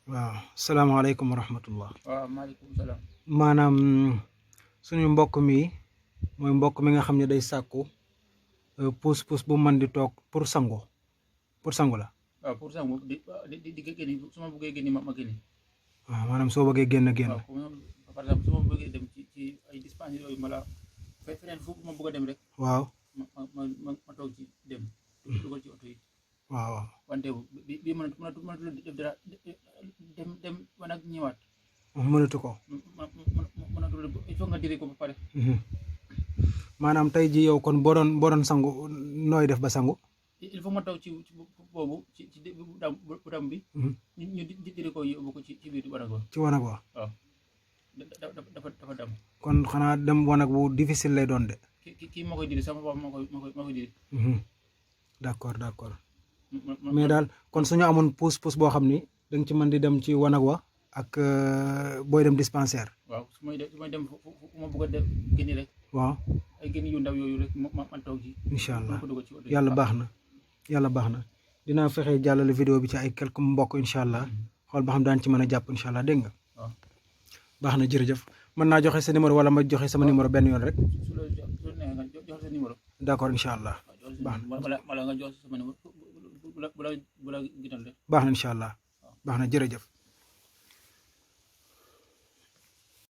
waaw salaamaaleykum wa rahmatullah. waaw maaleykum salaam. maanaam suñu mbokk mi mooy mbokk mi nga xam ne day sàkku puus bu man di toog pour sangu la. waaw pour sangu di génni su ma bëggee génni ma génni. waaw maanaam soo bëggee génn. waaw par exemple su ma bëggee dem ci ay dispensaires yooyu mala feneen fu ma bëgg a dem rek. waaw ma toog ci dem. dugal ci oto yi. waaw wante bi mënatu def dara dem wan ak ñëwaat. mënatu ko. mënatu il faut nga diri ko ba pare. maanaam tey ji yow kon boo doon sangu nooy def ba sangu. il faut ma toog ci boobu ci bu dam bi. ñu diri ko yóbbu ko ci biir wanag wa. ci wanag wa. waaw dafa dam. kon xanaa dem wanag bu difficile lay doon de. kii moo koy diri sama bopp moo koy diri. d'accord mais daal kon suñu amoon puus boo xam ni danga ci mën di dem ci wanag wa ak booy dem dispensaire. waaw su may dem fu ma bëgg a def génni rek. waaw ay génni yu ndaw yooyu rek ma toog ci. incha allah yàlla baax na dinaa fexe jàllale vidéo bi ci ay quelques mbokk incha allah xool ba xam daan ci mën a jàpp incha allah dégg nga. waaw baax na jërëjëf mën naa joxe sa numéro wala ma joxe sama numéro benn yoon rek. su la neexee nga joxe sa numéro. d'accord incha allah. baax na wala nga joxe sama numéro bu la gënal rek. baax na incha allah baax na jërëjëf.